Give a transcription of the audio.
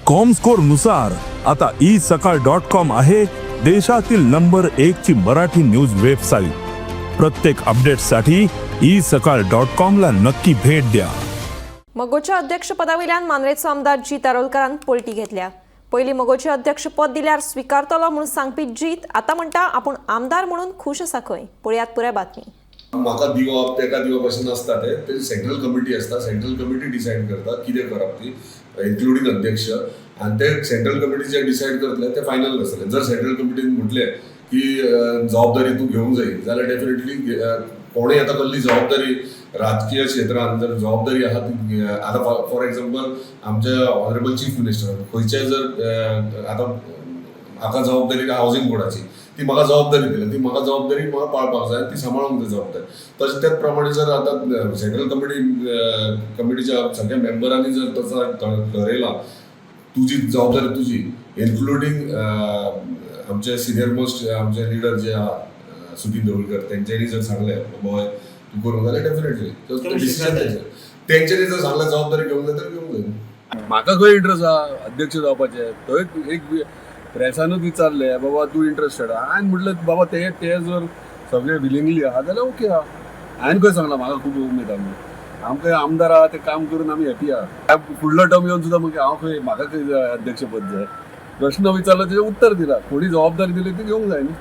Comscore नुसार आता E सकाळ डॉट कॉम आहे देशातील नंबर एक ची मराठी न्यूज वेबसाईट. प्रत्येक अपडेटसाठी ई सकाळ डॉट कॉम ला नक्की भेट द्या. मगोच्या अध्यक्षपदावयल्यान मांद्रेचो आमदार जीत आरोलकारान पलटी घेतल्या. पयलीं मगोचे अध्यक्षपद दिल्यार स्विकारतलो म्हणून सांगपी जीत आतां म्हणटा आपूण आमदार म्हणून खूश आसा खंय. पळयात पुराय बातमी. म्हाका दिवप, तेका दिवप अशें नासता. तें ते सेंट्रल कमिटी आसता. सेंट्रल कमिटी डिसायड करता कितें करप ती, इन्क्लुडींग अध्यक्ष. आनी ते सेंट्रल कमिटी जे डिसायड करतले ते फायनल आसतले. जर सेंट्रल कमिटीन म्हटलें की जबाबदारी तूं घेवंक जाय जाल्यार डेफिनेटली कोणूय आतां कसली जबाबदारी राजकीय क्षेत्रान जर जबाबदारी आहा ती, आतां फॉर एक्झाम्पल आमच्या ऑनरेबल चीफ मिनिस्टर खंयच्याय जर आतां म्हाका जबाबदारी हावजींग बोर्डाची, ती म्हाका जबाबदारी दिल्या, ती म्हाका जबाबदारी म्हाका पाळपाक जाय आनी ती सांबाळूंक जाय जबाबदारी. तशें त्याच प्रमाणे जर आतां सेंट्रल कमिटीच्या सगळ्या मेंबरांनी जर तसो ठरयला, तुजी जबाबदारी तुजी, इन्क्लुडींग आमचे सिनियर मोस्ट आमचे लिडर जे आहा सुदीन ढवळीकर, तेंच्यांनी जर सांगलें बाबा तूं करूंक जाल्यार डेफिनेटली डिसिजन तेंचें. तेंच्यांनी जर सांगलें जबाबदारी घेवंक जाय तर घेवंक जाय. म्हाका खंय इंट्रस्ट आहा अध्यक्ष जावपाचें? थंय एक प्रेसानूच विचारलें, बाबा तूं इंट्रस्टेड आहा? हांवें म्हटलें, बाबा ते ते जर सगळे विलिंगली आहा जाल्यार ओके आहा. हांवें खंय सांगलां म्हाका खूब उमेद आहा म्हणून? आमकां आमदार आहा, ते काम करून आमी हॅपी आहा. फुडलो टर्म येवन सुद्दां मागीर हांव खंय, म्हाका खंय अध्यक्षपद जाय? प्रश्न विचारलो तेजें उत्तर दिलां. कोणी जबाबदारी दिली ती घेवंक जाय न्ही.